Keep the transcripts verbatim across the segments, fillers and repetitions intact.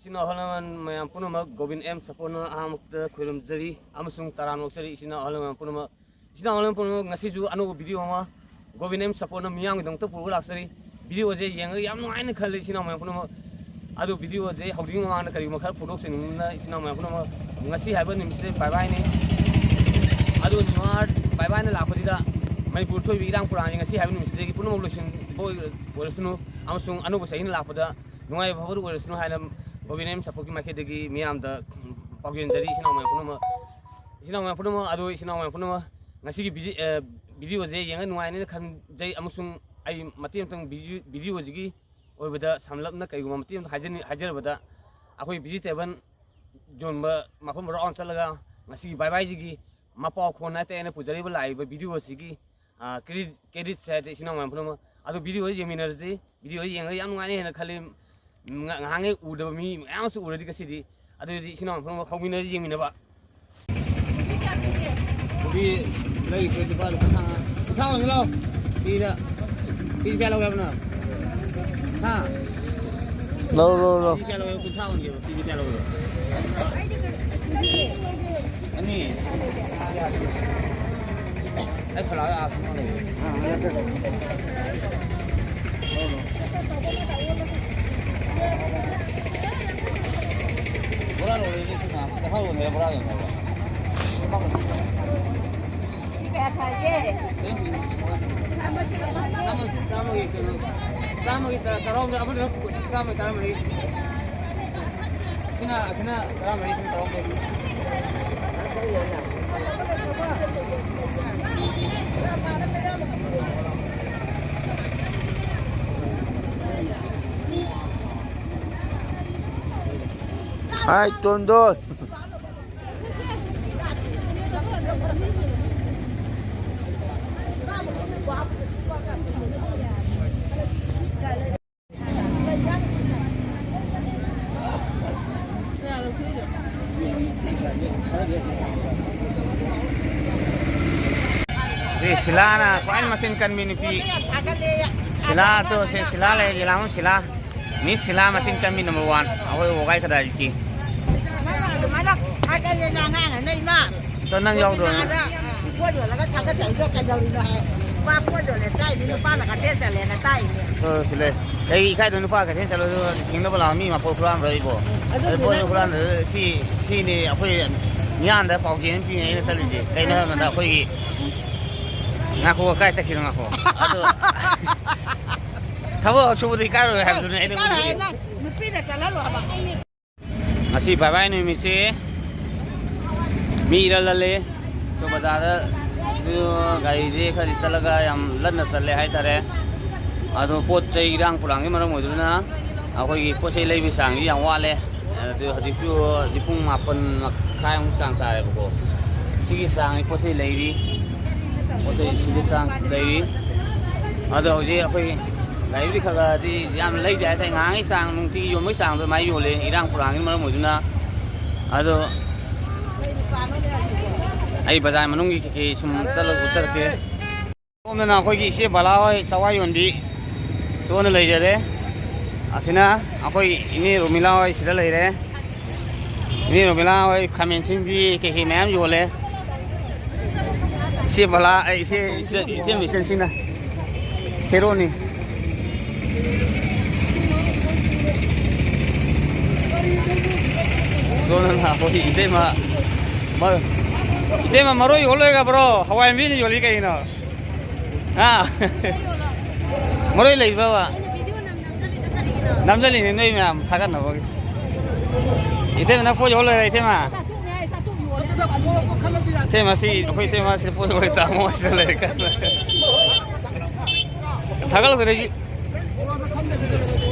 ꯏꯆꯤꯟ ꯏꯅꯥꯎ ꯑꯍꯜ ꯂꯃꯟ ꯃꯌꯥꯝ ꯄꯨꯝꯅꯃꯛ ꯒꯣꯕꯤꯟ ꯑꯦꯝ ꯁꯄꯣꯔꯠꯅ ꯑꯍꯥꯟꯕꯗ ꯈꯣꯏꯔꯨꯝꯖꯔꯤ ꯑꯃꯁꯨꯡ ꯇꯔꯥꯝꯅ ꯑꯣꯛꯆꯔꯤ꯫ ꯏꯆꯤꯟ ꯏꯅꯥꯎ ꯑꯍꯜ ꯂꯃꯟ ꯄꯨꯝꯅꯃꯛ, ꯏꯆꯤꯟ ꯏꯅꯥꯎ ꯑꯍꯜ ꯂꯃꯟ ꯄꯨꯝꯅꯃꯛ, ꯉꯁꯤꯁꯨ ꯑꯅꯧꯕ ꯚꯤꯗꯤꯑꯣ ꯑꯃ ꯒꯣꯕꯤꯟ ꯑꯦꯝ ꯁꯄꯣꯔꯠꯅ ꯃꯤꯌꯥꯝꯒꯤꯗꯃꯛꯇ ꯄꯨꯔꯒ ꯂꯥꯛꯆꯔꯤ꯫ ꯚꯤꯗꯤꯑꯣꯁꯦ ꯌꯦꯡꯉꯒ ꯌꯥꯝ ꯅꯨꯡꯉꯥꯏꯅ ꯈꯜꯂꯤ ꯏꯆꯤꯟ ꯏꯅꯥꯎ ꯃꯌꯥꯝ ꯄꯨꯝꯅꯃꯛ꯫ ꯑꯗꯨ ꯚꯤꯗꯤꯑꯣꯁꯦ ꯍꯧꯗ꯭ꯔꯤꯉꯩ ꯃꯃꯥꯡꯗ ꯀꯔꯤꯒꯨꯝꯕ ꯈꯔ ꯐꯣꯡꯗꯣꯛꯆꯅꯤꯡꯕꯅ ꯏꯆꯤꯟ ꯏꯅꯥꯎ ꯃꯌꯥꯝ ꯄꯨꯝꯅꯃꯛ, ꯉꯁꯤ ꯍꯥꯏꯕ ꯅꯨꯃꯤꯠꯁꯦ ꯕꯥꯏ ꯕꯥꯏꯅꯤ꯫ ꯑꯗꯨ ꯅꯤꯌꯨ ꯌꯥꯔ ꯕꯥꯏ ꯕꯥꯏꯅ ꯂꯥꯛꯄꯁꯤꯗ ꯃꯅꯤꯄꯨꯔ ꯊꯣꯛꯏꯕ ꯏꯔꯥꯡ ꯄꯨꯔꯥꯡꯁꯦ ꯉꯁꯤ ꯍꯥꯏꯕ ꯅꯨꯃꯤꯠꯁꯤꯗꯒꯤ ꯄꯨꯝꯅꯃꯛ ꯂꯣꯏꯁꯤꯟꯕ ꯑꯣꯏꯔꯁꯅꯨ ꯑꯃꯁꯨꯡ ꯑꯅꯧꯕ ꯆꯍꯤꯅ ꯂꯥꯛꯄꯗ ꯅꯨꯡꯉꯥꯏꯕ ꯐꯥꯎꯕꯗ ꯑꯣꯏꯔꯁꯅꯨ ꯍꯥꯏꯅ ꯒꯣꯕꯤꯟ ꯑꯦꯝ ꯁꯄꯣꯔꯠꯀꯤ ꯃꯥꯏꯀꯩꯗꯒꯤ ꯃꯤꯌꯥꯝꯗ ꯄꯥꯎꯖꯦꯟꯖꯔꯤ ꯏꯆꯤꯟ ꯏꯅꯥꯎ ꯃꯌꯥꯝ ꯄꯨꯝꯅꯃꯛ꯫ ꯏꯆꯤꯟ ꯏꯅꯥꯎ ꯃꯌꯥꯝ ꯄꯨꯝꯅꯃꯛ, ꯑꯗꯨ ꯏꯆꯤꯟ ꯏꯅꯥꯎ ꯃꯌꯥꯝ ꯄꯨꯝꯅꯃꯛ ꯉꯁꯤꯒꯤ ꯚꯤꯗꯤ-, ꯑ, ꯚꯤꯗꯤꯑꯣꯁꯦ ꯌꯦꯡꯉ ꯅꯨꯡꯉꯥꯏꯅꯦꯅ ꯈꯟꯖꯩ ꯑꯃꯁꯨꯡ ꯑꯩ ꯃꯇꯦꯛ ꯑꯃꯇꯪ ꯚꯤꯗꯤꯑꯣ, ꯚꯤꯗꯤꯑꯣꯁꯤꯒꯤ ꯑꯣꯏꯕꯗ ꯁꯝꯂꯞꯅ ꯀꯩꯒꯨꯝꯕ ꯃꯇꯦꯛ ꯑꯃꯇ ꯍꯥꯏꯖꯅꯤ-, ꯍꯥꯏꯖꯔꯕꯗ ꯑꯩꯈꯣꯏ ꯚꯤꯖꯤꯇꯦꯕꯜ ꯌꯣꯟꯕ ꯃꯐꯝ ꯔꯥꯎꯟ ꯆꯠꯂꯒ ꯉꯁꯤꯒꯤ ꯕꯥꯏ ꯕꯥꯏꯁꯤꯒꯤ ꯃꯄꯥꯎ ꯈꯣꯟ ꯍꯥꯏꯇꯥꯔꯦ ꯑꯩꯅ ꯄꯨꯖꯔꯤꯕ ꯂꯥꯛꯏꯕ ꯚꯤꯗꯤꯑꯣꯁꯤꯒꯤ, ꯑ, ꯀ꯭ꯔꯦꯗꯤꯠ, ꯀ꯭ꯔꯦꯗꯤꯠꯁꯦ ꯍꯥꯏꯗꯤ ꯏꯆꯤꯟ ꯏꯅꯥꯎ ꯃꯌꯥꯝ ꯄꯨꯝꯅꯃꯛ꯫ ꯑꯗꯣ ꯚꯤꯗꯤꯑꯣꯁꯤ ꯌꯦꯡꯃꯤꯟꯅꯔꯁꯤ꯫ ꯚꯤꯗꯤꯑꯣꯁꯤ ꯌꯦꯡꯉꯒ ꯌꯥꯝ ꯅꯨꯡꯉꯥꯏꯅꯤ ꯍꯥꯏꯅ ꯈꯜꯂꯤ꯫ ꯉ-, ꯉꯍꯥꯟꯉꯩ ꯎꯗꯕ ꯃꯤ ꯃꯌꯥꯝ ꯑꯃꯁꯨ ꯎꯔꯗꯤ ꯉꯁꯤꯗꯤ꯫ ꯑꯗꯨꯗꯤ ꯏꯆꯤꯟ ꯏꯅꯥꯎ ꯄꯨꯝꯅꯃꯛ ꯍꯧꯃꯤꯟꯅꯔꯁꯤ ꯌꯦꯡꯃꯤꯟꯅꯕ꯫ ꯀꯣꯕꯤ ꯂꯩꯔꯤꯁꯦ ꯂꯨꯄꯥ ꯀꯨꯟꯊ꯭ꯔꯥ, ꯀꯨꯟꯊ꯭ꯔꯥ ꯑꯣꯏꯅ ꯂꯥꯎ꯫ ꯀꯦꯖꯤꯗ, ꯀꯦꯖꯤ ꯀꯌꯥ ꯂꯧꯒꯦ ꯍꯥꯏꯕꯅꯣ? ꯍꯥ? ꯂꯧꯔꯣ, ꯂꯧꯔꯣ, ꯂꯧꯔꯣ꯫ ꯀꯦꯖꯤ ꯀꯌꯥ ꯂꯧꯒꯦ? ꯀꯨꯟꯊ꯭ꯔꯥ ꯑꯣꯟꯒꯦꯕ꯫ ꯀꯦꯖꯤ ꯀꯌꯥ ꯂꯧꯒꯦ? ꯑꯅꯤ꯫ ꯑꯩ ꯐꯂꯥ ꯑꯥ ꯂꯩ꯫ ꯕꯣꯔꯥ ꯂꯧꯔꯦ, ꯆꯥꯛꯍꯥꯎ ꯌꯣꯟꯅꯔꯦ, ꯕꯣꯔꯥ ꯌꯣꯟꯅꯔꯦ꯫ ꯁꯤ ꯀꯌꯥ ꯁꯥꯒꯦ? ꯆꯥꯝꯃ, ꯆꯥꯝꯃꯒꯤ ꯀꯩꯅꯣ, ꯆꯥꯝꯃꯒꯤ ꯇ-, ꯇꯔꯥꯍꯨꯝꯗꯣꯏ, ꯑꯃꯗꯨꯅ ꯆꯥꯝꯃꯒꯤ ꯇꯔꯥꯃꯔꯤ꯫ ꯑꯁꯤꯅ, ꯑꯁꯤꯅ ꯇꯔꯥꯃꯔꯤ, ꯑꯁꯤꯅ ꯇꯔꯥꯍꯨꯝꯗꯣꯏ꯫ ꯍꯥꯏ, ꯇꯣꯟꯗꯣꯟ꯫ ꯁꯤ ꯁꯤꯂꯥꯅ ꯈ꯭ꯋꯥꯏ ꯃꯆꯤꯟ ꯀꯟꯕꯤ ꯅꯨꯄꯤ꯫ ꯁꯤꯂꯥ ꯇꯣ, ꯁꯤ ꯁꯤꯂꯥ ꯂꯩ, ꯌꯦꯂꯥꯡꯕꯝ ꯁꯤꯂꯥ꯫ ꯃꯤꯁ ꯁꯤꯂꯥ ꯃꯁꯤꯡ ꯆꯪꯕꯤ ꯅꯝꯕꯔ ꯋꯥꯟ, ꯑꯩꯈꯣꯏ ꯋꯥꯒꯥꯏ ꯈꯗꯥꯏꯒꯤ꯫ ꯅꯪꯅ ꯑꯗꯨꯃꯥꯏꯅ ꯍꯥꯏꯒꯜꯂꯦꯅ ꯑꯉꯥꯡ ꯑꯃ ꯂꯩ ꯃꯥ꯫ ꯑꯗꯣ ꯅꯪ ꯌꯥꯎꯗ꯭ꯔꯣ? ꯅꯨꯄꯤꯅ ꯑꯥꯗ ꯄꯣꯠ ꯌꯣꯜꯂꯒ ꯊꯥꯒꯠꯆꯔꯤꯗꯣ ꯀꯩꯗꯧꯔꯤꯅꯣ ꯍꯥꯏ꯫ ꯅꯨꯄꯥ ꯄꯣꯠ ꯌꯣꯜꯂꯦ ꯇꯥꯏꯅꯤ, ꯅꯨꯄꯥꯅ ꯀꯩꯊꯦꯜ ꯆꯠꯂꯦꯅ ꯇꯥꯏꯅꯦ꯫ ꯑꯣ, ꯁꯤ ꯂꯩ꯫ ꯀꯩ ꯏꯀꯥꯏꯗꯣ? ꯅꯨꯄꯥ ꯀꯩꯊꯦꯜ ꯆꯠꯂꯁꯨ ꯁꯤꯡꯅꯕ ꯂꯥꯛꯑꯣ, ꯃꯤ ꯃꯄꯣꯠ ꯍꯨꯔꯥꯟꯕ꯭ꯔꯥ ꯑꯩꯕꯣ? ꯑꯗꯨ ꯑꯗꯨ ꯄꯣꯠ ꯅꯪ ꯍꯨꯔꯥꯟꯕꯗ ꯁꯤ, ꯁꯤꯅꯤ ꯑꯩꯈꯣꯏ ꯃꯤꯌꯥꯝꯗ ꯄꯥꯎꯖꯦꯜ ꯑꯃ ꯄꯤꯅꯤ ꯑꯩꯅ ꯆꯠꯂꯤꯁꯦ꯫ ꯀꯩꯅꯣ ꯍꯥꯏꯕꯗ ꯑꯩꯈꯣꯏꯒꯤ, ꯉꯥꯏꯈꯣ, ꯀꯥꯏ ꯆꯠꯈꯤꯅꯣ ꯉꯥꯏꯈꯣ꯫ ꯑꯗꯨ ꯊꯕꯛ ꯁꯨꯕꯗ ꯏꯀꯥꯏꯔꯣꯏ ꯍꯥꯏꯕꯗꯨꯅꯦ ꯑꯩꯅ ꯏꯀꯥꯏꯔꯣꯏ ꯎꯠꯂꯤꯁꯦ꯫ ꯍꯥꯏ ꯅꯪ ꯅꯨꯄꯤꯅ ꯆꯠꯍꯜꯂꯣ ꯍꯥꯏꯕ꯫ ꯉꯁꯤ ꯕꯥꯏ ꯕꯥꯏ ꯅꯨꯃꯤꯠꯁꯤ ꯃꯤ ꯏꯔꯜ ꯂꯜꯂꯦ꯫ ꯑꯗꯣ ꯕꯖꯥꯔꯗ ꯑꯗꯨ ꯒꯥꯔꯤꯁꯦ ꯈꯔꯗꯤ ꯆꯠꯂꯒ ꯌꯥꯝ ꯂꯟꯅ ꯆꯠꯂꯦ ꯍꯥꯏꯇꯥꯔꯦ꯫ ꯑꯗꯣ ꯄꯣꯠ ꯆꯩ ꯏꯔꯥꯡ ꯄꯨꯔꯥꯡꯒꯤ ꯃꯔꯝ ꯑꯣꯏꯗꯨꯅ ꯑꯩꯈꯣꯏꯒꯤ ꯄꯣꯠ ꯆꯩ ꯂꯩꯕꯒꯤ ꯆꯥꯡꯁꯤ ꯌꯥꯝ ꯋꯥꯠꯂꯦ꯫ ꯑꯗꯨ ꯍꯧꯖꯤꯛꯁꯨ ꯍꯧꯖꯤꯛ ꯄꯨꯡ ꯃꯥꯄꯟ ꯃꯈꯥꯏꯃꯨꯛ ꯆꯥꯡ ꯇꯥꯔꯦꯕꯀꯣ꯫ ꯁꯤꯒꯤ ꯆꯥꯡ ꯄꯣꯠ ꯆꯩ ꯂꯩꯔꯤ꯫ ꯄꯣꯠ ꯆꯩ ꯁꯤꯒꯤ ꯆꯥꯡ ꯂꯩꯔꯤ꯫ ꯑꯗꯣ ꯍꯧꯖꯤꯛ ꯑꯩꯈꯣꯏ ꯒꯥꯔꯤꯕꯨꯗꯤ ꯈꯔ ꯈꯔꯗꯤ ꯌꯥꯝ ꯂꯩꯇꯦ ꯍꯥꯏꯇꯥꯔꯦ꯫ ꯉꯥꯏꯍꯥꯛꯀꯤ ꯆꯥꯡ, ꯅꯨꯡꯇꯤꯒꯤ ꯌꯣꯟꯕꯒꯤ ꯆꯥꯡꯗꯣ ꯑꯗꯨꯃꯥꯏꯅ ꯌꯣꯜꯂꯦ, ꯏꯔꯥꯡ ꯄꯨꯔꯥꯡꯒꯤ ꯃꯔꯝ ꯑꯣꯏꯗꯨꯅ꯫ ꯑꯗꯣ ꯑꯩ ꯕꯖꯥꯔ ꯃꯅꯨꯡꯒꯤ ꯀꯩꯀꯩ ꯁꯨꯝ ꯆꯠꯂ ꯎꯠꯆꯔꯛꯀꯦ꯫ ꯁꯣꯝꯗꯅ ꯑꯩꯈꯣꯏꯒꯤ ꯏꯆꯦ ꯕꯂꯥ ꯍꯣꯏ ꯆꯋꯥꯏ ꯌꯣꯟꯕꯤ ꯁꯣꯝꯗ ꯂꯩꯖꯔꯦ꯫ ꯑꯁꯤꯅ ꯑꯩꯈꯣꯏ ꯏꯅꯦ ꯔꯣꯃꯤꯂꯥ ꯍꯣꯏ ꯁꯤꯗ ꯂꯩꯔꯦ꯫ ꯏꯅꯦ ꯔꯣꯃꯤꯂꯥ ꯍꯣꯏ ꯈꯥꯃꯦꯟ ꯑꯁꯤꯟꯕꯤ ꯀꯩꯀꯩ ꯃꯌꯥꯝ ꯌꯣꯜꯂꯦ꯫ ꯏꯆꯦ ꯕꯂꯥ, ꯑꯩ ꯏꯆꯦ, ꯏꯆꯦ, ꯏꯆꯦ ꯃꯤꯁꯟꯁꯤꯅ ꯍꯦꯔꯣꯅꯤ꯫ ꯁꯣꯝꯗꯅ ꯑꯩꯈꯣꯏ ꯏꯇꯩꯃ, ꯃ-, ꯏꯇꯩꯃ, ꯃꯔꯣꯏ ꯌꯣꯜ ꯂꯣꯏꯈ꯭ꯔꯕ꯭ꯔꯣ? ꯍꯋꯥꯏ ꯃꯨꯕꯤꯅ ꯌꯣꯜꯂꯤ ꯀꯩꯅꯣ? ꯍꯥ? ꯃꯔꯣꯏ ꯂꯩꯕ꯭ꯔꯕ? ꯅꯝꯖꯜꯂꯤꯅꯦ ꯅꯣꯏ ꯃꯌꯥꯝ ꯊꯥꯒꯠꯅꯕꯒꯤ꯫ ꯏꯇꯩꯃ, ꯅꯪ ꯄꯣꯠ ꯌꯣꯜ ꯂꯣꯏꯔꯦ, ꯏꯇꯩꯃ? ꯏꯇꯩꯃ, ꯁꯤ ꯑꯩꯈꯣꯏ ꯏꯇꯩꯃ ꯁꯤꯗ ꯄꯣꯠ ꯌꯣꯜꯂꯦ, ꯇꯥꯃꯣ ꯁꯤꯗ ꯂꯩꯔꯦ ꯀꯟꯅ꯫ ꯊꯥꯒꯠꯂꯛꯇ꯭ꯔꯦ꯫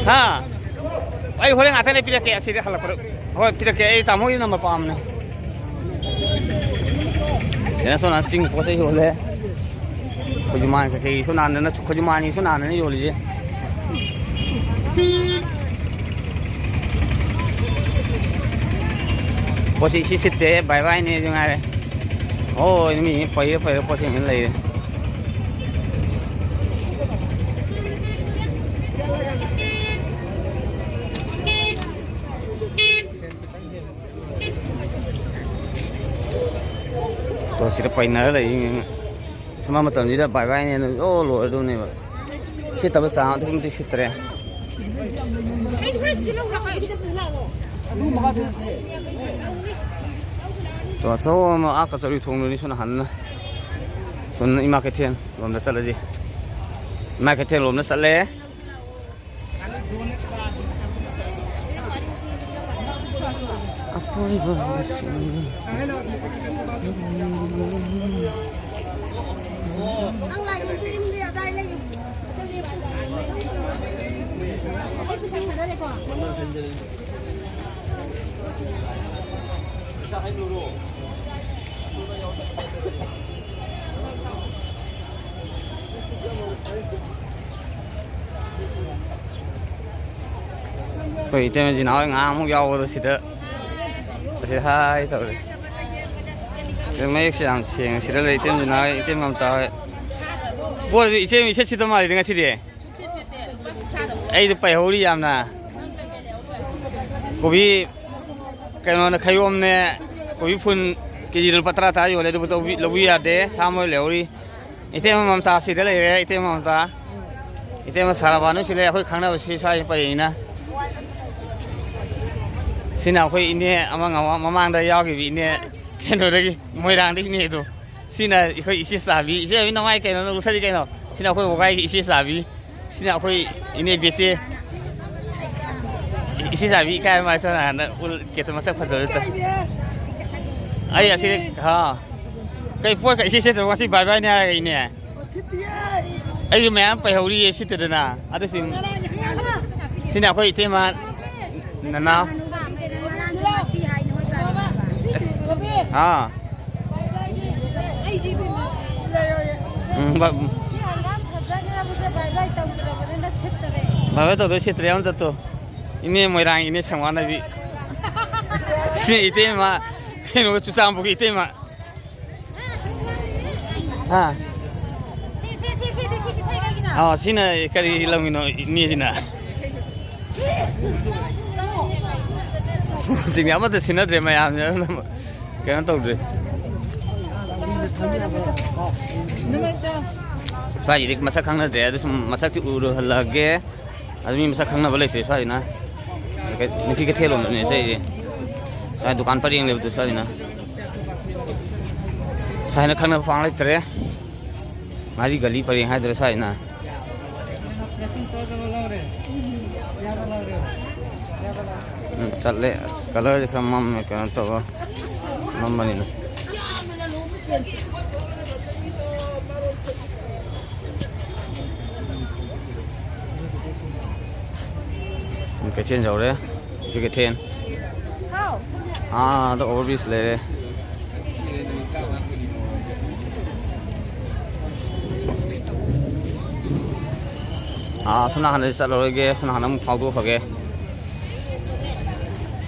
ꯍꯥ? ꯑꯩ ꯍꯣꯔꯦꯟ ꯉꯥꯛꯇꯪ ꯂꯩ ꯄꯤꯔꯛꯀꯦ, ꯑꯁꯤꯗ ꯍꯜꯂꯛꯄꯗ꯫ ꯍꯣꯏ, ꯄꯤꯔꯛꯀꯦ꯫ ꯑꯩ ꯇꯥꯃꯣꯒꯤ ꯅꯝꯕꯔ ꯄꯥꯝꯕꯅꯦ꯫ ꯁꯤꯅ ꯁꯣꯝ ꯅꯥꯀꯟ ꯆꯤꯡ ꯄꯣꯠ ꯆꯩ ꯌꯣꯜꯂꯦ꯫ ꯈꯨꯖꯨꯃꯥꯟ ꯀꯩꯀꯩꯁꯨ ꯅꯥꯟꯗꯅ, ꯈꯨꯖꯨꯃꯥꯟꯒꯤꯁꯨ ꯅꯥꯟꯗꯅ ꯌꯣꯜꯂꯤꯁꯦ꯫ ꯄꯣꯠꯁꯤ ꯏꯁꯤꯠ ꯁꯤꯠꯇꯦ, ꯕꯥꯏ ꯕꯥꯏꯅꯦꯁꯨ ꯉꯥꯏꯔꯦ꯫ ꯍꯣꯏ, ꯃꯤ ꯄꯩꯔ ꯄꯩꯔ ꯄꯣꯠ ꯆꯩ ꯂꯩꯔꯦ꯫ ꯁꯤꯗ ꯄꯩꯅꯔ ꯂꯩꯔꯤ꯫ ꯁꯨꯃꯥꯡ ꯃꯇꯝꯁꯤꯗ ꯕꯥꯏ ꯕꯥꯏꯅꯦꯅ ꯂꯣꯏ ꯂꯣꯏꯔꯗꯧꯅꯦꯕ꯫ ꯁꯤꯠꯇꯕ ꯆꯥꯡ ꯑꯗꯨꯛꯀꯤ ꯃꯇꯤꯛ ꯁꯤꯠꯇ꯭ꯔꯦ꯫ ꯇꯣ, ꯑꯆꯧꯕ ꯑꯃ ꯑꯥ ꯀꯆꯧꯔꯤ ꯊꯣꯡꯗꯨꯅꯤ ꯁꯣꯝ ꯅꯥꯀꯟꯗ꯫ ꯁꯣꯝ ꯏꯃꯥ ꯀꯩꯊꯦꯜ ꯂꯣꯝꯗ ꯆꯠꯂꯁꯤ꯫ ꯏꯃꯥ ꯀꯩꯊꯦꯜ ꯂꯣꯝꯗ ꯆꯠꯂꯦ꯫ ꯑꯄꯣꯏꯕꯁꯤꯡ꯫ ꯑꯩꯈꯣꯏ ꯏꯇꯩꯃ ꯖꯤꯅꯥ ꯍꯣꯏ ꯉꯥꯏꯍꯥꯛꯃꯨꯛ ꯌꯥꯎꯕꯗꯣ ꯁꯤꯗ ꯑꯁꯤ ꯍꯥꯏ ꯇꯧꯔꯦ꯫ ꯑꯗꯨ ꯃꯌꯦꯛꯁꯦ ꯌꯥꯝ ꯁꯦꯡꯉꯦ꯫ ꯁꯤꯗ ꯂꯩ ꯏꯇꯩꯃ ꯖꯤꯅꯥ ꯍꯣꯏ, ꯏꯇꯩꯃ ꯃꯃꯇꯥ ꯍꯣꯏ꯫ ꯄꯣꯠ ꯏꯆꯦ ꯏꯁꯦꯠ ꯁꯤꯠꯇ ꯃꯥꯜꯂꯤꯗ ꯉꯁꯤꯗꯤ꯫ ꯑꯩꯗꯤ ꯄꯩꯍꯧꯔꯤ ꯌꯥꯝꯅ꯫ ꯀꯣꯕꯤ ꯀꯩꯅꯣꯅꯦ, ꯈꯌꯣꯝꯅꯦ, ꯀꯣꯕꯤ ꯐꯨꯟ ꯀꯦꯖꯤꯗ ꯂꯨꯄꯥ ꯇꯔꯥ ꯇꯔꯥ ꯌꯣꯜꯂꯦ, ꯑꯗꯨꯕꯨ ꯂꯧꯕꯤ-, ꯂꯧꯕꯤ ꯌꯥꯗꯦ, ꯁꯥ ꯃꯔꯣꯏ ꯂꯩꯍꯧꯔꯤ꯫ ꯏꯇꯩꯃ ꯃꯃꯇꯥ ꯁꯤꯗ ꯂꯩꯔꯦ, ꯏꯇꯩꯃ ꯃꯃꯇꯥ꯫ ꯏꯇꯩꯃ ꯁꯥꯔꯥꯕꯥꯅꯨ ꯁꯤ ꯂꯩ, ꯑꯩꯈꯣꯏ ꯈꯪꯅꯕ ꯁꯤ ꯁ꯭ꯋꯥꯏ ꯄꯔꯦꯡꯅꯤꯅ꯫ ꯁꯤꯅ ꯑꯩꯈꯣꯏ ꯏꯅꯦ ꯑꯃ ꯉ-, ꯃꯃꯥꯡꯗ ꯌꯥꯎꯈꯤꯕ ꯏꯅꯦ ꯀꯩꯅꯣꯗꯒꯤ, ꯃꯣꯏꯔꯥꯡꯗꯒꯤ ꯏꯅꯦꯗꯣ꯫ ꯁꯤꯅ ꯑꯩꯈꯣꯏ ꯏꯆꯦ ꯆꯥꯕꯤ꯫ ꯏꯆꯦ ꯆꯥꯕꯤ ꯅꯃꯥꯏ ꯀꯩꯅꯣ ꯅꯪ ꯂꯨꯊꯔꯤ ꯀꯩꯅꯣ? ꯁꯤꯅ ꯑꯩꯈꯣꯏ ꯋꯥꯒꯥꯏꯒꯤ ꯏꯆꯦ ꯆꯥꯕꯤ꯫ ꯁꯤꯅ ꯑꯩꯈꯣꯏ ꯏꯅꯦ ꯕꯦꯇꯦ꯫ ꯏꯆꯦ ꯆꯥꯕꯤ ꯏꯀꯥꯏ ꯃꯥꯏ ꯁꯣꯝ ꯅꯥꯀꯟꯗ ꯎ-, ꯀꯦꯇ ꯃꯁꯛ ꯐꯖꯕꯗꯨꯗ꯫ ꯑꯩ ꯑꯁꯤ, ꯍꯥ꯫ ꯀꯩ ꯄꯣꯠꯀ ꯏꯆꯦ ꯁꯦꯠꯇ꯭ꯔꯕ ꯉꯁꯤ ꯕꯥꯏ ꯕꯥꯏꯅꯦ ꯍꯥꯏꯔꯒ ꯏꯅꯦ? ꯑꯩꯁꯨ ꯃꯌꯥꯝ ꯄꯩꯍꯧꯔꯤꯌꯦ ꯁꯤꯠꯇꯗꯅ꯫ ꯑꯗꯨꯁꯤꯡ-, ꯁꯤꯅ ꯑꯩꯈꯣꯏ ꯏꯇꯩꯃ ꯅꯅꯥꯎ꯫ ꯑꯥ꯫ ꯎꯝ, ꯕ-, ꯕꯥꯏ ꯕꯥꯏ ꯇꯧꯗꯣꯏ ꯁꯤꯠꯇ꯭ꯔꯦ ꯑꯃꯇ ꯇꯣ꯫ ꯏꯅꯦ ꯃꯣꯏꯔꯥꯡ ꯏꯅꯦ ꯁꯪꯋꯥꯅꯕꯤ꯫ ꯁꯤ ꯏꯇꯩꯃ, ꯀꯩꯅꯣ, ꯆꯨꯔꯆꯥꯟꯄꯨꯔꯒꯤ ꯏꯇꯩꯃ꯫ ꯍꯥ? ꯁꯤ, ꯁꯤ, ꯁꯤ, ꯁꯤꯗꯤ, ꯁꯤꯗꯤ ꯐꯩ ꯀꯩꯒꯤꯅꯣ? ꯑꯥ, ꯁꯤꯅ ꯀꯔꯤ ꯂꯝꯒꯤꯅꯣ, ꯏꯅꯦꯁꯤꯅ? ꯍꯧꯖꯤꯛꯇꯤ ꯑꯃꯠꯇ ꯁꯤꯟꯅꯗ꯭ꯔꯦ, ꯃꯌꯥꯝꯁꯦ ꯑꯗꯨꯝ ꯀꯩꯅꯣ ꯇꯧꯗ꯭ꯔꯦ꯫ ꯁ꯭ꯋꯥꯏꯁꯤꯗꯤ ꯃꯁꯛ ꯈꯪꯅꯗ꯭ꯔꯦ, ꯑꯗꯨ ꯁꯨꯝ ꯃꯁꯛꯁꯤ ꯎꯔꯨꯍꯜꯂꯒꯦ꯫ ꯑꯗꯨ ꯃꯤ ꯃꯁꯛ ꯈꯪꯅꯕ ꯂꯩꯇ꯭ꯔꯦ ꯁ꯭ꯋꯥꯏꯁꯤꯅ꯫ ꯅꯨꯄꯤ ꯀꯩꯊꯦꯜ ꯂꯣꯝꯗꯅꯦ ꯆꯠꯂꯤꯁꯦ꯫ ꯁ꯭ꯋꯥꯏ ꯗꯨꯀꯥꯟ ꯄꯔꯦꯡ ꯂꯩꯕꯗꯣ ꯁ꯭ꯋꯥꯏꯁꯤꯅ꯫ ꯁ꯭ꯋꯥꯏꯅ ꯈꯪꯅꯕ ꯄꯥꯡ ꯂꯩꯇ꯭ꯔꯦ꯫ ꯉꯥꯔꯤ ꯒꯂꯤ ꯄꯔꯦꯡ ꯍꯥꯏꯗꯣꯏꯔꯥ ꯁ꯭ꯋꯥꯏꯁꯤꯅ꯫ ꯎꯝ, ꯆꯠꯂꯦ꯫ ꯑꯁ, ꯀꯂꯔꯁꯦ ꯈꯔ ꯃꯝꯃꯦ, ꯀꯩꯅꯣ ꯇꯧꯕ ꯃꯝꯕꯅꯤꯅ꯫ ꯀꯩꯊꯦꯜ ꯌꯧꯔꯦ꯫ ꯁꯤ ꯀꯩꯊꯦꯜ꯫ ꯑꯥꯗ overbridge ꯂꯩꯔꯦ꯫ ꯑꯥ, ꯁꯣꯝ ꯅꯥꯀꯟꯗꯗꯤ ꯆꯠꯂꯔꯣꯏꯒꯦ, ꯁꯣꯝ ꯅꯥꯀꯟꯗ ꯑꯃꯨꯛ ꯐꯥꯎꯗꯣꯛꯈ꯭ꯔꯒꯦ꯫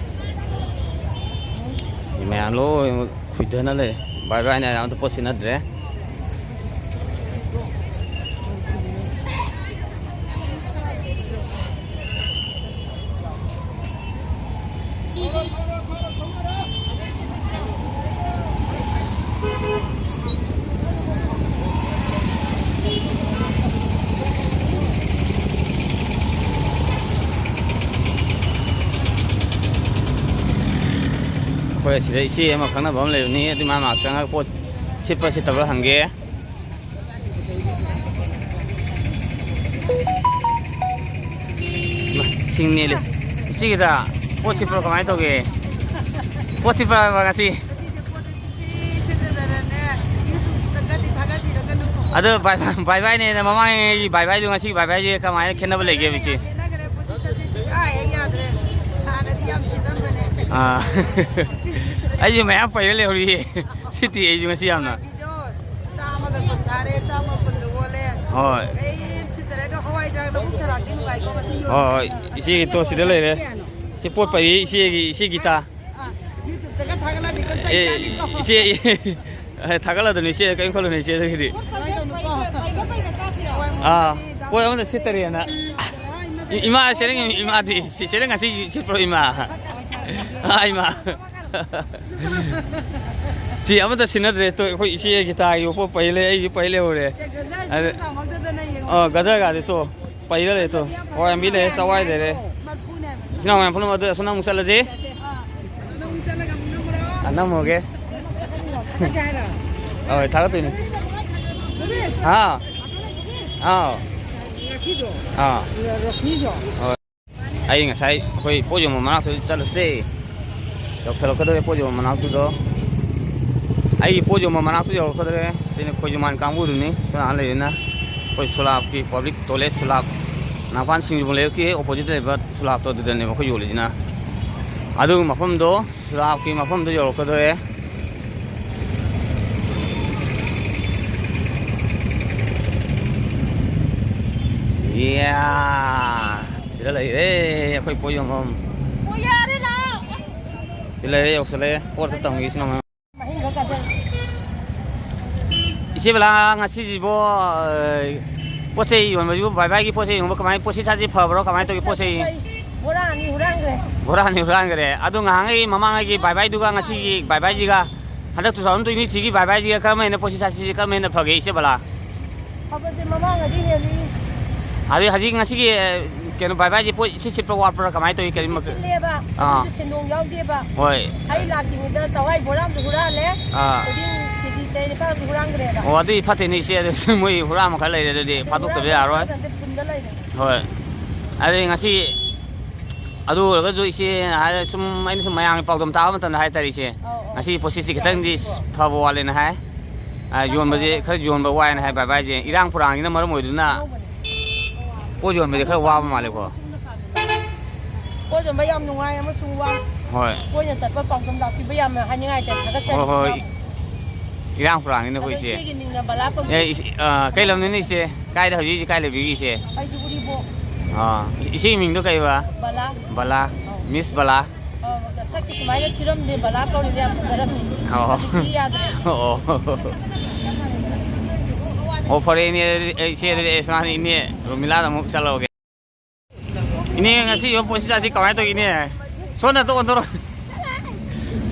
ꯃꯌꯥꯝ ꯂꯣꯏ ꯈꯨꯏꯊꯅ ꯂꯩ꯫ ꯕꯥꯏ ꯕꯥꯏꯅꯦ, ꯑꯝꯇ ꯄꯣꯠ ꯁꯤꯠꯅꯗ꯭ꯔꯦ꯫ ꯑꯩꯈꯣꯏ ꯑꯁꯤꯗ ꯏꯆꯦ ꯑꯃ ꯈꯪꯅꯕ ꯑꯃ ꯂꯩꯕꯅꯤ, ꯑꯗꯨ ꯃꯥ ꯃꯅꯥꯛ ꯆꯪꯉꯒ ꯄꯣꯠ ꯁꯤꯠꯄ ꯁꯤꯠꯇꯕ꯭ꯔꯥ ꯍꯪꯒꯦ꯫ ꯏꯃꯥ, ꯁꯤꯡ ꯅꯦꯜꯂꯤ꯫ ꯏꯆꯦꯒꯤꯗ ꯄꯣꯠ ꯁꯤꯠꯄ꯭ꯔꯣ, ꯀꯃꯥꯏꯅ ꯇꯧꯒꯦ? ꯄꯣꯠ ꯁꯤꯠꯄ꯭ꯔꯥ ꯍꯥꯏꯕ ꯉꯁꯤ? ꯉꯁꯤꯁꯦ ꯄꯣꯠꯁꯦ ꯁꯤꯠꯇꯤ ꯁꯤꯠꯇꯗꯅꯅꯦ, YouTubeꯇꯒꯗꯤ ꯊꯥꯒꯠꯄꯤꯔꯛꯀꯅꯨꯀꯣ꯫ ꯑꯗꯣ ꯕꯥꯏ ꯕꯥꯏ, ꯕꯥꯏ ꯕꯥꯏꯅꯦꯅ ꯃꯃꯥꯡꯒꯤ ꯕꯥꯏ ꯕꯥꯏꯗꯣ ꯉꯁꯤꯒꯤ ꯕꯥꯏ ꯕꯥꯏꯁꯦ ꯀꯃꯥꯏꯅ ꯈꯦꯠꯅꯕ ꯂꯩꯒꯦꯕ, ꯏꯆꯦ? ꯈꯦꯠꯅꯈ꯭ꯔꯦ, ꯄꯣꯠ ꯁꯤꯠꯇꯗꯤ ꯁꯨꯡꯌꯥ ꯍꯦꯛ ꯌꯥꯗ꯭ꯔꯦ꯫ ꯍꯥꯟꯅꯗꯤ ꯌꯥꯝ ꯁꯤꯠꯂꯝꯕꯅꯦ꯫ ꯑꯥ꯫ ꯑꯩꯁꯨ ꯃꯌꯥꯝ ꯄꯩꯔ ꯂꯩꯍꯧꯔꯤꯌꯦ꯫ ꯁꯤꯠꯇꯤ ꯑꯩꯁꯨ ꯉꯁꯤ ꯌꯥꯝꯅ꯫ ꯆꯥꯝꯃꯒ ꯀꯨꯟ ꯊꯥꯔꯦ, ꯆꯥꯝꯃ ꯀꯨꯟꯗ ꯑꯣꯜꯂꯦ꯫ ꯍꯣꯏ꯫ ꯀꯔꯤꯝ ꯁꯤꯠꯇꯔꯦ꯫ ꯑꯗꯣ ꯍꯋꯥꯏ ꯊꯔꯥꯛ ꯂꯧꯕꯨꯛ ꯊꯔꯥꯛꯇꯤ ꯅꯨꯡꯉꯥꯏꯀꯣ ꯉꯁꯤ ꯌꯣꯟꯕ꯫ ꯍꯣꯏ, ꯍꯣꯏ꯫ ꯏꯆꯦꯒꯤ ꯇꯣ ꯁꯤꯗ ꯂꯩꯔꯦ꯫ ꯁꯤ ꯄꯣꯠ ꯄꯩ ꯏꯆꯦꯒꯤ, ꯏꯆꯦꯒꯤ ꯇꯥ꯫ ꯑꯥ, YouTubeꯇꯒ ꯊꯥꯒꯠꯂꯗꯤ ꯑꯩꯈꯣꯏ ꯆꯩ ꯑꯦ, ꯆꯥꯅꯤꯀꯣ꯫ ꯏꯆꯦ, ꯑꯦ, ꯊꯥꯒꯠꯂꯗꯕꯅꯤ ꯏꯆꯦ, ꯀꯔꯤꯝ ꯈꯜꯂꯨꯅꯨ ꯏꯆꯦ ꯑꯗꯨꯒꯤꯗꯤ꯫ ꯄꯩꯕ, ꯄꯩꯕ, ꯄꯩꯕ ꯀꯥꯞꯄꯤꯔꯣ? ꯑꯥ, ꯄꯣꯠ ꯑꯃꯗ ꯁꯤꯠꯇꯔꯦꯅ꯫ ꯏꯃꯥ ꯁꯦꯔꯦꯡ, ꯏꯃꯥꯗꯤ ꯁꯤ-, ꯁꯦꯔꯦꯡ ꯉꯁꯤ ꯁꯤꯠꯄ꯭ꯔꯣ ꯏꯃꯥ? ꯑꯥ, ꯏꯃꯥ꯫ ꯁꯤ ꯑꯃꯠꯇ ꯁꯤꯟꯅꯗ꯭ꯔꯦ꯫ ꯇꯣ, ꯑꯩꯈꯣꯏ ꯏꯆꯦꯒꯤ ꯇꯥꯏꯒꯤ ꯄꯣꯠ ꯄꯩ ꯂꯩ, ꯑꯩꯒꯤ ꯄꯩ ꯂꯩꯍꯧꯔꯦ꯫ ꯑꯗ, ꯑ, ꯒꯖꯔꯒꯗꯤ ꯇꯣ, ꯄꯩꯔ ꯂꯩ ꯇꯣ꯫ ꯍꯋꯥꯏ ꯑꯃꯨꯕꯤ ꯂꯩꯔꯦ, ꯆꯋꯥꯏ ꯂꯩꯔꯦ꯫ ꯏꯆꯤꯟ ꯏꯅꯥꯎ ꯃꯌꯥꯝ ꯄꯨꯝꯅꯃꯛ ꯑꯗꯨ ꯑꯁꯣꯝꯗ ꯑꯃꯨꯛ ꯆꯠꯂꯁꯤ꯫ ꯑ, ꯅꯝꯃꯨꯒꯦ꯫ ꯍꯣꯏ, ꯊꯥꯒꯠꯇꯣꯏꯅꯤ꯫ ꯍꯥ? ꯑꯥꯎ꯫ ꯑꯥ꯫ ꯍꯣꯏ꯫ ꯑꯩ ꯉꯁꯥꯏ ꯑꯩꯈꯣꯏ ꯄꯣꯠ ꯌꯣꯟꯕ ꯃꯅꯥꯛꯇꯨ ꯆꯠꯂꯨꯁꯦ꯫ ꯌꯧꯁꯜꯂꯛꯀꯗꯧꯔꯦ ꯄꯣꯠ ꯌꯣꯟꯕ ꯃꯅꯥꯛꯇꯨꯗꯣ꯫ ꯑꯩꯒꯤ ꯄꯣꯠ ꯌꯣꯟꯕ ꯃꯅꯥꯛꯇꯨ ꯌꯧꯔꯛꯀꯗꯧꯔꯦ꯫ ꯁꯤꯅ ꯈꯣꯏꯖꯨꯃꯥꯟ ꯀꯥꯡꯕꯨꯗꯨꯅꯤ꯫ ꯁꯣꯝ ꯅꯥꯀꯟ ꯂꯩꯔꯤꯅ ꯑꯩꯈꯣꯏ ꯁꯨꯂꯥꯞꯀꯤ ꯄꯕ꯭ꯂꯤꯛ ꯇꯣꯏꯂꯦꯠ, ꯁꯨꯂꯥꯞ ꯅꯥꯒꯥꯃꯄꯥꯟ ꯁꯤꯡꯖꯃꯩ ꯂꯩꯔꯛꯀꯤ ꯑꯣꯄꯣꯖꯤꯠꯇ ꯂꯩꯕ ꯁꯨꯂꯥꯞꯇꯣ ꯑꯗꯨꯗꯅꯦꯕ ꯑꯩꯈꯣꯏ ꯌꯣꯜꯂꯤꯁꯤꯅ꯫ ꯑꯗꯨꯒꯤ ꯃꯐꯝꯗꯣ, ꯁꯨꯂꯥꯞꯀꯤ ꯃꯐꯝꯗꯣ ꯌꯧꯔꯛꯀꯗꯧꯔꯦ꯫ ꯏꯌꯥ! ꯁꯤꯗ ꯂꯩꯔꯦ ꯑꯩꯈꯣꯏ ꯄꯣꯠ ꯌꯣꯟꯐꯝ꯫ ꯑꯣ, ꯌꯥꯔꯦ, ꯂꯥꯛꯑꯣ꯫ ꯁꯤ ꯂꯩꯔꯦ, ꯌꯧꯁꯜꯂꯛꯑꯦ꯫ ꯄꯣꯠ ꯑꯝꯇ ꯇꯝꯒꯦ ꯏꯆꯤꯟ ꯏꯅꯥꯎ ꯃꯌꯥꯝ꯫ ꯏꯆꯦ ꯕꯂꯥ, ꯉꯁꯤꯁꯤꯕꯨ, ꯑ, ꯄꯣꯠ ꯆꯩ ꯌꯣꯟꯕꯁꯤꯕꯨ, ꯕꯥꯏ ꯕꯥꯏꯒꯤ ꯄꯣꯠ ꯆꯩ ꯌꯣꯟꯕ ꯀꯃꯥꯏ, ꯄꯣꯠ ꯆꯩ ꯆꯥꯁꯤ ꯐꯕ꯭ꯔꯣ? ꯀꯃꯥꯏꯅ ꯇꯧꯒꯦ ꯄꯣꯠ ꯆꯩ? ꯕꯣꯔꯥ ꯑꯅꯤ ꯍꯨꯔꯥꯟꯈ꯭ꯔꯦ꯫ ꯕꯣꯔꯥ ꯑꯅꯤ ꯍꯨꯔꯥꯟꯈ꯭ꯔꯦ꯫ ꯑꯗꯨ ꯉꯍꯥꯟꯉꯩ ꯃꯃꯥꯡꯉꯩꯒꯤ ꯕꯥꯏ ꯕꯥꯏꯗꯨꯒ ꯉꯁꯤꯒꯤ ꯕꯥꯏ ꯕꯥꯏꯁꯤꯒ, ꯍꯟꯗꯛ two thousand twenty three ꯒꯤ ꯕꯥꯏ ꯕꯥꯏꯁꯤꯒ ꯀꯔꯝꯕ ꯍꯦꯟꯅ ꯄꯣꯠ ꯆꯩ ꯆꯥꯁꯤꯁꯤ ꯀꯔꯝꯕ ꯍꯦꯟꯅ ꯐꯒꯦ ꯏꯆꯦ ꯕꯂꯥ? ꯐꯕꯁꯦ ꯃꯃꯥꯡꯒꯗꯤ ꯍꯦꯜꯂꯤ꯫ ꯑꯗꯨ ꯍꯧꯖꯤꯛ ꯉꯁꯤꯒꯤ, ꯑ, ꯀꯩꯅꯣ, ꯕꯥꯏ ꯕꯥꯏꯁꯦ ꯄꯣꯠ ꯏꯁꯤꯠ ꯁꯤꯠꯄ ꯋꯥꯠꯄ꯭ꯔꯥ ꯀꯃꯥꯏꯅ ꯇꯧꯏ? ꯀꯔꯤ ꯃꯈꯜ? ꯁꯤꯜꯂꯦꯕ, ꯑꯥ꯫ ꯑꯗꯨꯁꯨ ꯁꯦꯟꯗꯣꯡ ꯌꯥꯎꯗꯦꯕ꯫ ꯍꯣꯏ꯫ ꯍꯩ ꯂꯥꯛꯇ꯭ꯔꯤꯉꯩꯗ ꯆꯋꯥꯏ ꯕꯣꯔꯥ ꯑꯃꯁꯨ ꯍꯨꯔꯥꯜꯂꯦ꯫ ꯑꯥ꯫ ꯊꯣꯏꯗꯤꯡ ꯀꯦꯖꯤ ꯇꯔꯦꯠ ꯅꯤꯄꯥꯜ ꯑꯃꯁꯨ ꯍꯨꯔꯥꯟꯈ꯭ꯔꯦꯕ꯫ ꯑꯣ, ꯑꯗꯨꯗꯤ ꯐꯠꯇꯦꯅꯦ ꯏꯆꯦ, ꯑꯗꯨꯁꯨ ꯃꯣꯏ ꯍꯨꯔꯥꯟꯕ ꯈꯔ ꯂꯩꯔꯦ, ꯑꯗꯨꯗꯤ ꯐꯥꯗꯣꯛꯇꯕ ꯍꯨꯔꯥꯟꯕ ꯌꯥꯔꯣꯏ꯫ ꯃꯈꯥꯗ ꯄꯨꯟꯗ ꯂꯩꯔꯦ꯫ ꯍꯣꯏ꯫ ꯑꯗꯩ ꯉꯁꯤ ꯑꯗꯨ ꯑꯣꯏꯔꯒꯁꯨ ꯏꯆꯦꯅ ꯍꯥꯏꯔꯦ, ꯁꯨꯝ ꯑꯩꯅ ꯁꯨꯝ ꯃꯌꯥꯝꯒꯤ ꯄꯥꯎꯗꯝ ꯇꯥꯕ ꯃꯇꯝꯗ ꯍꯥꯏꯇꯥꯔꯦ ꯏꯆꯦ, ꯑꯧ, ꯑꯧ꯫ ꯉꯁꯤꯒꯤ ꯄꯣꯠꯁꯤꯠꯁꯤ ꯈꯤꯇꯪꯗꯤ ꯐꯕ ꯋꯥꯠꯂꯦꯅ ꯍꯥꯏ꯫ ꯑ, ꯌꯣꯟꯕꯁꯦ ꯈꯔ ꯌꯣꯟꯕ ꯋꯥꯏꯅ ꯍꯥꯏ ꯕꯥꯏ ꯕꯥꯏꯁꯦ, ꯏꯔꯥꯡ ꯐꯨꯔꯥꯡꯁꯤꯅ ꯃꯔꯝ ꯑꯣꯏꯗꯨꯅ ꯄꯣꯠ ꯌꯣꯟꯕꯁꯦ ꯈꯔ ꯋꯥꯕ ꯃꯥꯜꯂꯦꯀꯣ꯫ ꯄꯣꯠ ꯌꯣꯟꯕ ꯌꯥꯝ ꯅꯨꯡꯉꯥꯏ ꯑꯃꯁꯨꯡ ꯋꯥꯏ꯫ ꯍꯣꯏ꯫ ꯀꯣꯏꯅ ꯆꯠꯄ ꯄꯥꯎꯗꯝ ꯂꯥꯛꯄꯤꯕ ꯌꯥꯝꯅ ꯍꯥꯏꯅꯤꯡꯉꯥꯏ ꯂꯩ, ꯊꯥꯒꯠꯆꯔꯤ꯫ ꯍꯣꯏ, ꯍꯣꯏ꯫ ꯏꯔꯥꯡ ꯐꯨꯔꯥꯡꯅꯤꯅ ꯑꯗꯣ ꯑꯩꯈꯣꯏ ꯏꯆꯦ꯫ ꯏꯆꯦꯒꯤ ꯃꯤꯡꯅ ꯕꯂꯥ ꯀꯧꯖꯩ꯫ ꯑꯦ, ꯏꯆꯦ, ꯑ, ꯀꯩ ꯂꯝꯗꯩꯅꯣ ꯏꯆꯦ? ꯀꯥꯏꯗ ꯍꯧꯖꯤꯛ ꯍꯧꯖꯤꯛ ꯀꯥꯏ ꯂꯩꯕꯤꯔꯤ ꯏꯆꯦ? ꯑꯩꯁꯨ ꯎꯔꯤꯄꯣꯛ꯫ ꯑ, ꯏꯆꯦ, ꯏꯆꯦꯒꯤ ꯃꯤꯡꯗꯣ ꯀꯩꯕ? ꯕꯂꯥ꯫ ꯕꯂꯥ꯫ ꯑꯧ꯫ ꯃꯤꯁ ꯕꯂꯥ꯫ ꯑꯧ, ꯁꯛꯁꯤ ꯁꯨꯃꯥꯏꯅ ꯊꯤꯔꯝꯗꯦ, ꯕꯂꯥ ꯀꯧꯔꯤꯗꯣ ꯌꯥꯝ ꯐꯖꯔꯝꯃꯤ꯫ ꯑꯣ꯫ ꯍꯧꯖꯤꯛꯇꯤ ꯌꯥꯗ꯭ꯔꯦ꯫ ꯑꯣ꯫ ꯑꯣ, ꯐꯔꯦ ꯏꯅꯦ, ꯑꯗꯨꯗꯤ ꯑꯩ ꯏꯆꯦ, ꯑꯗꯨꯗꯤ ꯑꯩ ꯁꯨꯃꯥꯏꯅ ꯏꯅꯦ ꯔꯣꯃꯤꯂꯥꯗ ꯑꯃꯨꯛ ꯆꯠꯂꯨꯔꯒꯦ꯫ ꯏꯅꯦ, ꯉꯁꯤ ꯌꯣꯟ ꯄꯣꯠꯁꯤ ꯆꯥꯁꯤ ꯀꯃꯥꯏꯅ ꯇꯧꯏ ꯏꯅꯦ? ꯁꯣꯝꯗ ꯑꯝꯇ ꯑꯣꯟꯊꯣꯔꯛꯑꯣ꯫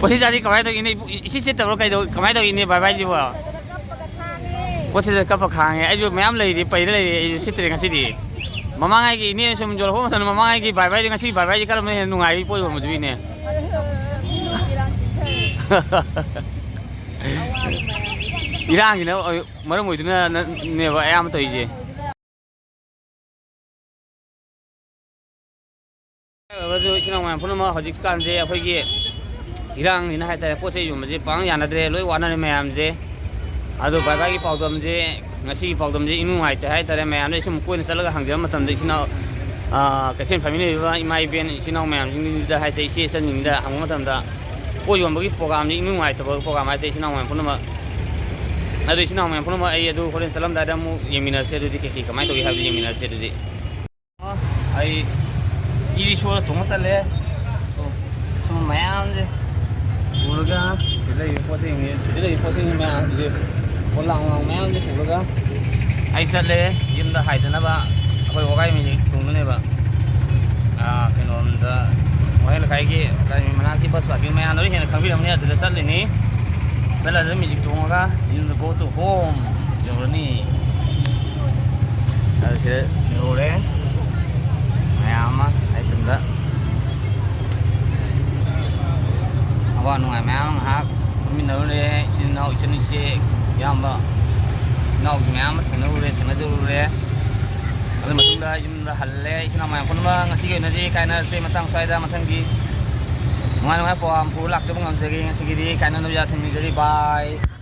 ꯄꯣꯠꯁꯤ ꯆꯥꯁꯤ ꯀꯃꯥꯏꯅ ꯇꯧꯒꯦ? ꯏꯅꯦ ꯏꯁꯤ ꯁꯤꯠꯇꯕ꯭ꯔꯣ? ꯀꯩꯗꯧ, ꯀꯃꯥꯏꯅ ꯇꯧꯒꯦ ꯏꯅꯦ ꯕꯥꯏ ꯕꯥꯏꯁꯤꯕꯣ? ꯀꯞꯄꯒ ꯈꯥꯡꯉꯦ꯫ ꯄꯣꯠꯁꯤꯗ ꯀꯞꯄ ꯈꯥꯡꯉꯦ꯫ ꯑꯩꯁꯨ ꯃꯌꯥꯝ ꯂꯩꯔꯤ, ꯄꯩꯔ ꯂꯩꯔꯤ꯫ ꯑꯩꯁꯨ ꯁꯤꯠꯇ꯭ꯔꯦ ꯉꯁꯤꯗꯤ꯫ ꯃꯃꯥꯡꯉꯩꯒꯤ ꯏꯅꯦ ꯁꯨꯝ ꯌꯣꯜꯂꯛꯄ ꯃꯇꯝꯗ ꯃꯃꯥꯡꯉꯩꯒꯤ ꯕꯥꯏ ꯕꯥꯏꯗꯤ ꯉꯁꯤ ꯕꯥꯏ ꯕꯥꯏꯗꯤ ꯀꯔꯝꯕꯅ ꯍꯦꯟꯅ ꯅꯨꯡꯉꯥꯏ ꯄꯣꯠ ꯌꯣꯟꯕꯗꯨꯕꯨ ꯏꯅꯦ? ꯑꯗꯨ ꯏꯔꯥꯡ ꯆꯤꯊꯔꯦ꯫ ꯑꯋꯥꯕ ꯃꯌꯥꯝ꯫ ꯏꯔꯥꯡꯁꯤꯅ ꯃꯔꯝ ꯑꯣꯏꯗꯨꯅꯅꯦꯕ ꯑꯌꯥꯝꯕ ꯇꯧꯔꯤꯁꯦ꯫ ꯑꯗꯨ ꯏꯆꯤꯟ ꯏꯅꯥꯎ ꯃꯌꯥꯝ ꯄꯨꯝꯅꯃꯛ ꯍꯧꯖꯤꯛꯀꯥꯟꯁꯦ ꯑꯩꯈꯣꯏꯒꯤ ꯏꯔꯥꯡꯅꯤꯅ ꯍꯥꯏꯇꯥꯔꯦ, ꯄꯣꯠ ꯆꯩ ꯌꯣꯟꯕꯁꯦ ꯄꯥꯡ ꯌꯥꯅꯗ꯭ꯔꯦ, ꯂꯣꯏ ꯋꯥꯅꯔꯦ ꯃꯌꯥꯝꯁꯦ꯫ ꯑꯗꯣ ꯚꯥꯏ ꯚꯥꯏꯒꯤ ꯄꯥꯎꯗꯝꯁꯦ, ꯉꯁꯤꯒꯤ ꯄꯥꯎꯗꯝꯁꯦ ꯏꯅꯨꯡ ꯅꯨꯡꯉꯥꯏꯇꯦ ꯍꯥꯏꯇꯥꯔꯦ꯫ ꯃꯌꯥꯝꯗ ꯁꯨꯝ ꯀꯣꯏꯅ ꯆꯠꯂꯒ ꯍꯪꯖꯕ ꯃꯇꯝꯗ ꯏꯆꯤꯟ ꯏꯅꯥꯎ, ꯑꯥ, ꯀꯩꯊꯦꯜ ꯐꯝꯃꯤꯟꯅꯔꯤꯕ ꯏꯃꯥ ꯏꯕꯦꯟ ꯏꯆꯤꯟ ꯏꯅꯥꯎ ꯃꯌꯥꯝꯁꯤꯡꯗ ꯍꯥꯏꯇꯥꯔꯦ, ꯏꯆꯦ ꯏꯆꯟꯁꯤꯡꯗ ꯍꯪꯕ ꯃꯇꯝꯗ ꯄꯣꯠ ꯌꯣꯟꯕꯒꯤ ꯄ꯭ꯔꯣꯒꯥꯝꯁꯦ ꯏꯅꯨꯡ ꯅꯨꯡꯉꯥꯏꯇꯕ ꯄ꯭ꯔꯣꯒꯥꯝ ꯍꯥꯏꯇꯥꯔꯦ ꯏꯆꯤꯟ ꯏꯅꯥꯎ ꯃꯌꯥꯝ ꯄꯨꯝꯅꯃꯛ꯫ ꯑꯗꯣ ꯏꯆꯤꯟ ꯏꯅꯥꯎ ꯃꯌꯥꯝ ꯄꯨꯝꯅꯃꯛ ꯑꯩ ꯑꯗꯨ ꯍꯣꯔꯦꯟ ꯆꯠꯂꯝꯗꯥꯏꯗ ꯑꯃꯨꯛ ꯌꯦꯡꯃꯤꯟꯅꯁꯦ꯫ ꯑꯗꯨꯗꯤ ꯀꯩꯀꯩ ꯀꯃꯥꯏꯅ ꯇꯧꯒꯦ ꯍꯥꯏꯕꯗꯨ ꯌꯦꯡꯃꯤꯟꯅꯔꯁꯦ ꯑꯗꯨꯗꯤ꯫ ꯑꯩ ꯏ ꯔꯤꯛꯁꯣꯗ ꯇꯣꯡꯉ ꯆꯠꯂꯦ꯫ ꯁꯨꯝ ꯃꯌꯥꯝꯁꯦ ꯎꯔꯒ, ꯁꯤꯗ ꯂꯩꯔꯤꯕ ꯄꯣꯠ ꯆꯩ, ꯁꯤꯗ ꯂꯩꯔꯤꯕ ꯄꯣꯠ ꯆꯩ ꯃꯌꯥꯝꯁꯦ, ꯄꯣꯂꯥꯡ ꯋꯥꯡ ꯃꯌꯥꯝꯁꯦ ꯄꯨꯔꯒ ꯑꯩ ꯆꯠꯂꯦ꯫ ꯌꯨꯝꯗ ꯍꯥꯏꯗꯅꯕ ꯑꯩꯈꯣꯏ ꯋꯥꯒꯥꯏ ꯃꯦꯖꯤꯛ ꯇꯣꯡꯗꯣꯏꯅꯦꯕ꯫ ꯑꯥ, ꯀꯩꯅꯣꯔꯣꯝꯗ, ꯋꯥꯍꯦꯡ ꯂꯩꯀꯥꯏꯒꯤ ꯂꯥꯏꯔꯦꯝꯕꯤ ꯃꯅꯥꯛꯀꯤ ꯕꯁ ꯄꯥꯔꯀꯤꯡ ꯃꯌꯥꯝꯗꯣ ꯂꯣꯏ ꯍꯦꯟꯅ ꯈꯪꯕꯤꯔꯝꯅꯤ꯫ ꯑꯗꯨꯗ ꯆꯠꯂꯤꯅꯤ꯫ ꯆꯠꯂꯒ ꯃꯦꯖꯤꯛ ꯇꯣꯡꯉꯒ ꯌꯨꯝꯗ go to home ꯌꯧꯔꯅꯤ꯫ ꯑꯗꯨ ꯁꯤꯗ ꯌꯧꯔꯦ꯫ ꯃꯌꯥꯝ ꯑꯃ ꯑꯩ ꯇꯨꯡꯗ ꯑꯋꯥ ꯅꯨꯡꯉꯥꯏ ꯃꯌꯥꯝ ꯑꯃ ꯉꯥꯏꯍꯥꯛ ꯄꯨꯟꯃꯤꯟꯅꯔꯨꯔꯦ꯫ ꯏꯆꯤꯟ ꯏꯅꯥꯎ, ꯏꯆꯟ ꯏꯆꯦ, ꯏꯌꯥꯝꯕ, ꯏꯅꯥꯎꯁꯤꯡ ꯃꯌꯥꯝ ꯑꯃ ꯊꯦꯡꯅꯔꯨꯔꯦ, ꯊꯦꯡꯅꯖꯔꯨꯔꯦ꯫ ꯑꯗꯨ ꯃꯇꯨꯡꯗ ꯌꯨꯝꯗ ꯍꯜꯂꯦ꯫ ꯏꯆꯤꯟ ꯏꯅꯥꯎ ꯃꯌꯥꯝ ꯄꯨꯝꯅꯃꯛ ꯉꯁꯤꯒꯤ ꯑꯣꯏꯅꯗꯤ ꯀꯥꯏꯅꯔꯁꯦ꯫ ꯃꯇꯥꯡ ꯁ꯭ꯋꯥꯏꯗ ꯃꯊꯪꯒꯤ ꯅꯨꯡꯉꯥꯏ ꯅꯨꯡꯉꯥꯏ ꯄ꯭ꯔꯣꯒꯥꯝ ꯄꯨꯔ ꯂꯥꯛꯆꯕ ꯉꯝꯖꯒꯦ꯫ ꯉꯁꯤꯒꯤꯗꯤ ꯀꯥꯏꯅꯅꯕ ꯌꯥꯊꯪ ꯅꯤꯖꯔꯤ꯫ Bye꯫